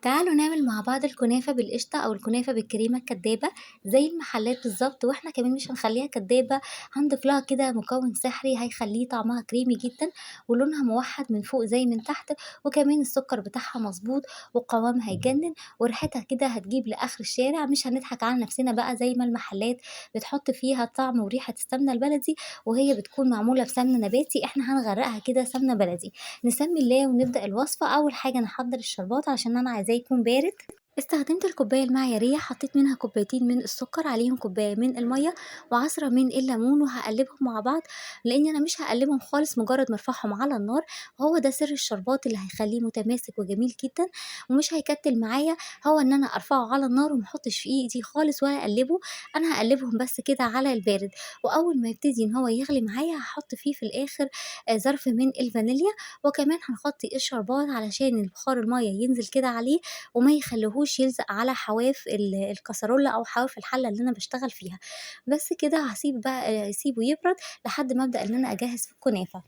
تعالوا نعمل مع بعض الكنافة بالقشطة أو الكنافة بالكريمة الكدابة زي المحلات بالظبط، واحنا كمان مش هنخليها كدابة، هنضيف لها كده مكون سحري هيخليه طعمها كريمي جدا ولونها موحد من فوق زي من تحت، وكمان السكر بتاعها مظبوط وقوامها هيجنن وريحتها كده هتجيب لآخر الشارع. مش هنضحك على نفسنا بقى زي ما المحلات بتحط فيها طعم وريحة السمنة البلدي وهي بتكون معمولة بسمنة نباتي، احنا هنغرقها كده سمنة بلدي. نسمي الله ونبدأ الوصفة. أول حاجة نحضر الشربات عشان أنا عايزاه يكون بارد. استخدمت الكوباية المعيارية، حطيت منها كوبايتين من السكر، عليهم كوباية من المية وعصرة من الليمون، وهقلبهم مع بعض لأن أنا مش هقلبهم خالص، مجرد ما ارفعهم على النار. هو ده سر الشربات اللي هيخليه متماسك وجميل جدا ومش هيكتل معايا، هو ان انا ارفعه على النار وما احطش في ايدي خالص ولا اقلبه، انا هقلبهم بس كده على البارد. واول ما يبتدي ان هو يغلي معايا هحط فيه في الاخر ظرف من الفانيليا، وكمان هنغطي الشربات علشان البخار المية ينزل كده عليه وما يخليهوش يلزق على حواف الكسرولة او حواف الحلة اللي انا بشتغل فيها. بس كده هسيب بقى، هسيبه يبرد لحد ما ابدا ان انا اجهز في الكنافة.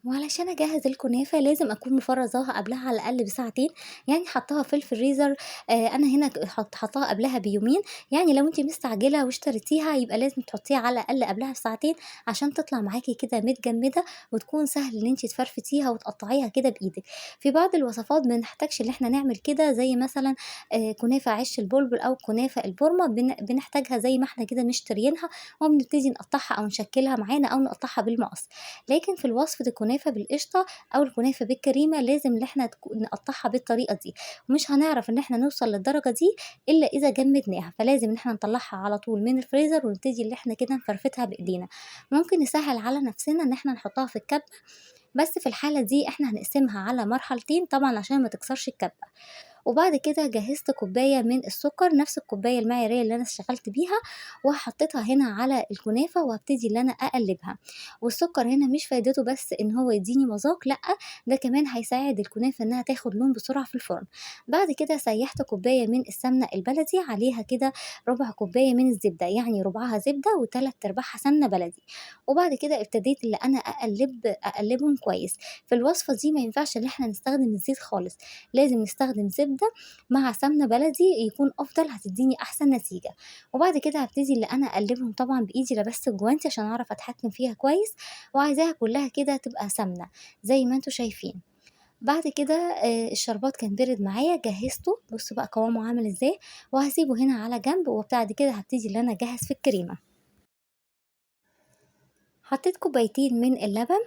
وعلشان اجهز الكنافه لازم اكون مفرزاها قبلها على الاقل بساعتين، يعني حطاها في الفريزر. انا هنا حطاها قبلها بيومين، يعني لو انتي مستعجله واشتريتيها يبقى لازم تحطيها على الاقل قبلها بساعتين عشان تطلع معاكي كده متجمده وتكون سهل ان انتي تفرفتيها وتقطعيها كده بايدك. في بعض الوصفات ما بنحتاجش ان احنا نعمل كده، زي مثلا، كنافه عش البلبل او كنافه البورمه، بنحتاجها زي ما احنا كده مشتريينها وبنبتدي نقطعها او نشكلها معانا او نقطعها بالمقص. لكن في الوصفة الكنافة بالقشطة أو الكنافة بالكريمة لازم إن إحنا نقطعها بالطريقة دي، ومش هنعرف إن إحنا نوصل للدرجة دي إلا إذا جمدناها، فلازم إن إحنا نطلعها على طول من الفريزر ونبتدي إن إحنا كده نفرفتها بإيدينا. ممكن نسهل على نفسنا إن إحنا نحطها في الكبة، بس في الحالة دي إحنا هنقسمها على مرحلتين طبعا عشان ما تكسرش الكبة. وبعد كده جهزت كوباية من السكر، نفس الكوباية المعيارية اللي أنا اشتغلت بيها، وحطيتها هنا على الكنافة وهبتدي إن أنا أقلبها. والسكر هنا مش فايدته بس إن هو يديني مذاق، لأ ده كمان هيساعد الكنافة إنها تاخد لون بسرعة في الفرن. بعد كده سيحت كوباية من السمنة البلدي، عليها كده ربع كوباية من الزبدة، يعني ربعها زبدة وتلات أرباعها سمنة بلدي. وبعد كده ابتديت إن أنا أقلبهم كويس. في الوصفة دي ما ينفعش إن احنا نستخدم الزيت خالص، لازم نستخدم زبدة مع سمنة بلدي يكون أفضل، هتديني أحسن نتيجة. وبعد كده هبتدي اللي أنا أقلبهم طبعا بإيدي، لبست الجوانتي عشان أعرف أتحكم فيها كويس، وعايزاها كلها كده تبقى سمنة زي ما انتوا شايفين. بعد كده، الشربات كان بارد معايا، جهزته، بصوا بقى قوامه عامل ازاي، وهسيبه هنا على جنب. وبعد كده هبتدي اللي أنا أجهز في الكريمة. حطيت كوبايتين من اللبن،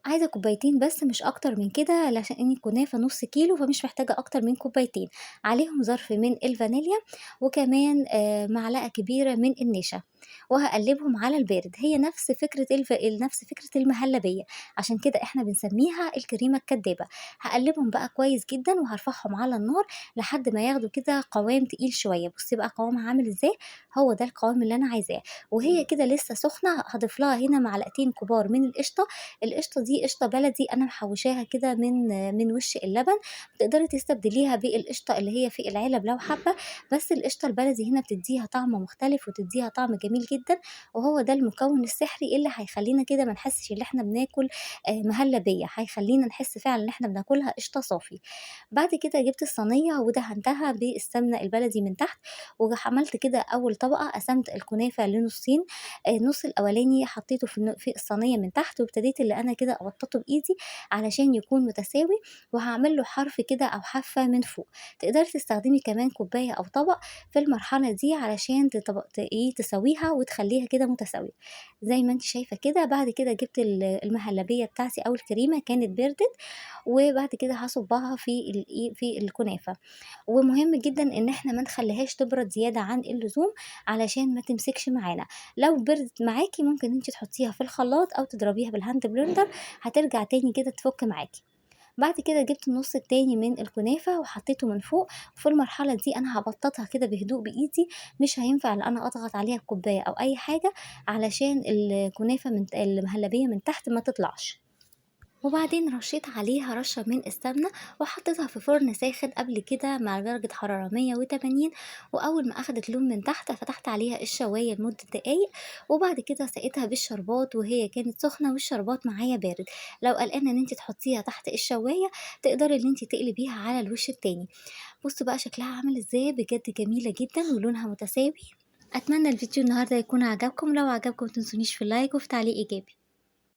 عايزة كوبايتين بس مش أكتر من كده علشان إني الكنافة نص كيلو فمش محتاجة أكتر من كوبايتين. عليهم ظرف من الفانيليا وكمان، معلقة كبيرة من النشا، وهقلبهم على البارد. هي نفس فكرة المهلبية، عشان كده احنا بنسميها الكريمة الكدابة. هقلبهم بقى كويس جدا وهرفعهم على النار لحد ما ياخدوا كده قوام تقيل شوية. بصي بقى قوامها عامل ازاي، هو ده القوام اللي انا عايزاه. وهي كده لسه سخنة هضيف لها هنا معلقتين كبار من القشطة. القشطة دي قشطة بلدي أنا محوشاها كده من وش اللبن، تقدري تستبدليها بالقشطة اللي هي في العلب لو حابة، بس القشطة البلدي هنا بتديها طعم مختلف وتديها طعم جميل جدا، وهو ده المكون السحري اللي هيخلينا كده ما نحسش ان احنا بناكل، مهلبية، هيخلينا نحس فعلا ان احنا بناكلها قشطة صافي. بعد كده جبت الصينية ودهنتها بالسمنة البلدي من تحت، وعملت كده أول طبقة، قسمت الكنافة لنصين، النص الأولاني حطيته في الصينية من تحت، وابتديت اللي أنا كده أبططه بإيدي علشان يكون متساوي، وهعمل له حرف كده أو حافة من فوق. تقدري تستخدمي كمان كوباية أو طبق في المرحلة دي علشان تساويها وتخليها كده متساوية زي ما انت شايفة كده. بعد كده جبت المهلبية بتاعتي أو الكريمة، كانت بردت، وبعد كده هصبها في الكنافة. ومهم جدا ان احنا ما نخليهاش تبرد زيادة عن اللزوم علشان ما تمسكش معانا. لو بردت معاكي ممكن انت تحطيها في الخلاط او تضربيها بال hand blender، هترجع تاني كده تفك معاكي. بعد كده جبت النص التاني من الكنافة وحطيته من فوق. وفي المرحلة دي انا هبططها كده بهدوء بايدي، مش هينفع ان انا اضغط عليها بكوباية او اي حاجة علشان الكنافة من المهلبية من تحت ما تطلعش. وبعدين رشيت عليها رشة من السمنة وحطيتها في فرن ساخن قبل كده مع درجة حرارة 180. وأول ما أخدت لون من تحت فتحت عليها الشواية لمدة دقايق، وبعد كده سقيتها بالشربات وهي كانت سخنة والشربات معايا بارد. لو قلقانة إن انتي تحطيها تحت الشواية تقدري إن انتي تقلبيها على الوش التاني. بصوا بقى شكلها عامل ازاي، بجد جميلة جدا ولونها متساوي. أتمنى الفيديو النهاردة يكون عجبكم، لو عجبكم متنسونيش في ال like وفي تعليق إيجابي.